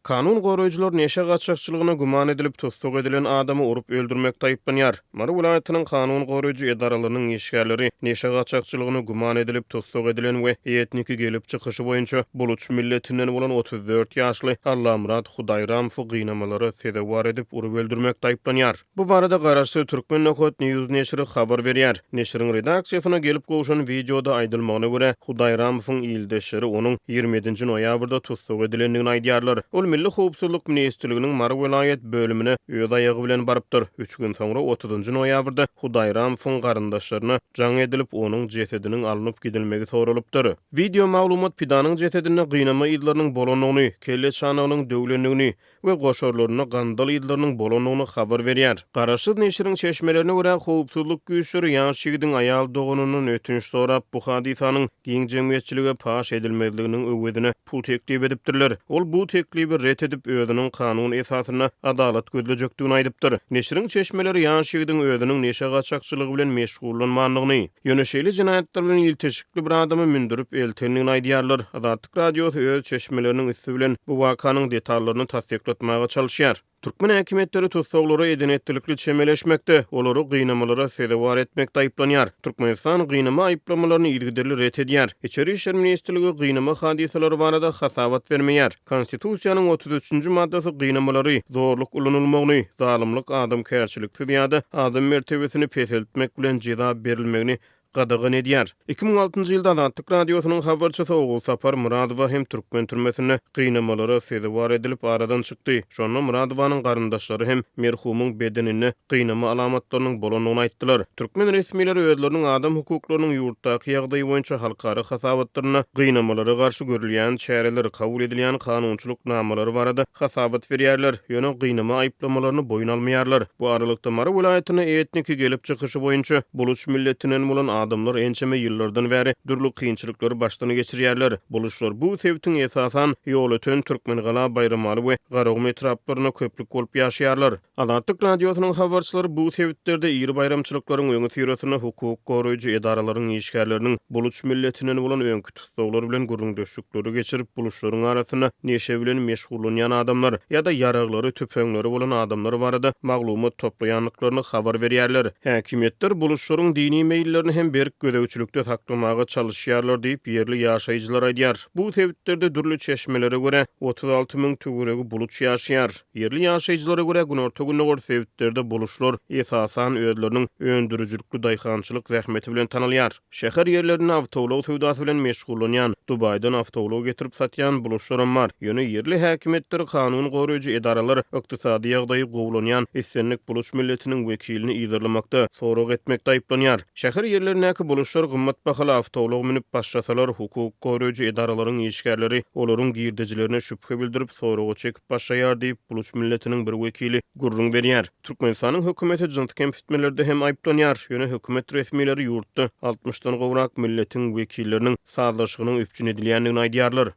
Kanun goraýjylar neşe gaçakçylygyna güman edilip tussag edilen adamy urup öldürmekde aýyplanýar. Mary welaýatynyň kanun goraýjy edaralarynyň işgärleri neşe gaçakçylygyna güman edilip tussag edilen we etniki gelip çykyşy boýunça buluç milletinden bolan 34 ýaşly Allamyrat Hudaýramowy gynamalara sezewar edip urup öldürmekde aýyplanýar. Bu barada garaşsyz Turkmen Nokat News neşiri habar berýär. Neşiriň redaksiýasyna gelip gowşan wideoda aýdylmagyna görä, Hudaýramowyň ildeşleri onuň 27-nji noýabrda tussag edilendigini aýdýarlar. Ol Milli howpsuzlyk ministrliginiň Mary welaýat bölümine öz aýagy bilen barypdyr. Üç gün soňra, otuzynjy noýabrda Hudaýramowyň garyndaşlaryna jaň edilip, onuň jesediniň alnyp gidilmegi soralypdyr. Wideo maglumat pidanyň jesedinde gynama yzlarynyň bolandygyny, kelle çanagynyň döwlendigini, we goşarlarynda gandal yzlarynyň bolandygyny habar berýär. Garaşsyz neşiriň çeşmelerine görä, howpsuzlyk güýçleri ýaş ýigidiň aýal doganyndan ötünç sorap, bu hadysanyň giň jemgyýetçilige paş edilmezliginiň öwezine pul teklip edipdirler. Ol bu teklibi ret edip, özüniň kanun esasynda adalat gözlejekdigini aýdypdyr. Neşiriň çeşmeleri ýaş ýigidiň özüniň neşe gaçakçylygy bilen meşgullanmandygyny, ýöne şeýle jenaýatlar bilen ilteşikli bir adamy mündürip eltendigini aýdýarlar. Azatlyk Radiosy öz çeşmeleriniň üsti bilen bu wakanyň detallaryny tassyklatmaga çalyşýar. Türkmen häkimiýetleri tussaglara eden-etdilikli çemeleşmekde, olary gynamalara sezewar etmekde aýyplanýar. Türkmenistan gynama aýyplamalaryny yzygiderli ret edýär. Içeri işler ministrligi gynama hadysalary barada hasabat bermeýär. Konstitusiýanyň 33-nji maddasy gynamalary, zorluk ulanylmagyny, zalymlyk, adamkärçiliksiz ýa-da adam mertebesini peseltmek bilen jeza berilmegini gadagan edýär. 2006-njy ýylda Azatlyk Radiosynyň habarçysy Ogulsapar Myradowa hem türkmen türmesinde gynamalara sezewar edilip aradan çykdy. Şonda Myradowanyň garyndaşlary hem merhumyň bedeninde gynama alamatlarynyň bolandygyny aýtdylar. Türkmen resmileri özleriniň adam hukuklarynyň ýurtdaky ýagdaýy boýunça halkara hasabatlarynda gynamalara garşy görülýän çäreler, kabul edilýän kanunçylyk namalary barada hasabat berýärler, ýöne gynama aýyplamalaryny boýun almaýarlar. Bu aralykda, Mary welaýatynda etniki gelip çykyşy boýunça buluç milletinden bolan adamlar ençeme ýyllardan bäri dürli kynçylyklary başdan geçirýärler. Buluçlar bu sebitiň esasan Ýolöten, Türkmengala, Baýramaly we Garagum etraplarynda köplük bolup ýaşaýarlar. Azatlyk Radiosynyň habarçylary bu sebitlerde iri baýramçylyklaryň öňüsyrasynda hukuk goraýjy edaralaryň işgärleriniň buluç milletinden bolan öňki tussaglar bilen gürrüňdeşlikleri geçirip, buluçlaryň arasynda neşe bilen meşgullanýan adamlar ýa-da ýaraglary, tüpeňleri bolan adamlar barada maglumat toplaýandyklaryny habar berýärler. Häkimiýetler buluçlaryň dini meýillerini hem berk gözegçilikde saklamaga çalyşýarlar diýip, ýerli ýaşaýjylar aýdýar. Bu sebitlerde dürli çeşmelere görä, 36 müň töweregi buluç ýaşaýar. Ýerli ýaşaýjylara görä, günorta-gündogar sebitlerde buluçlar, esasan, özleriniň öndürijilikli daýhançylyk zähmeti bilen tanalýar. Şäher ýerlerinde awtoulag söwdasy bilen meşgullanýan, Dubaýdan awtoulag getirip satýan buluçlaram bar. Ýöne ýerli häkimiýetler, kanun goraýjy edaralar ykdysady ýagdaýy gowulanýan islendik buluç milletiniň wekilini yzarlamakda, sorag etmekde aýyplanýar. Şäher ýerlerindäki buluçlar gymmat bahaly awtoulag münüp başlasalar, hukuk goraýjy edaralaryň işgärleri olaryň girdejilerine şübhe bildirip, soraga çekip başlaýar diýip, buluç milletiniň bir wekili gürrüň berýär. Türkmenistanyň hökümeti jyns kemsitmelerde hem aýyplanýar, ýöne hökümet resmileri ýurtda altmyşdan gowrak milletiň wekilleriniň sazlaşygynyň üpjün edilýändigini aýdýarlar.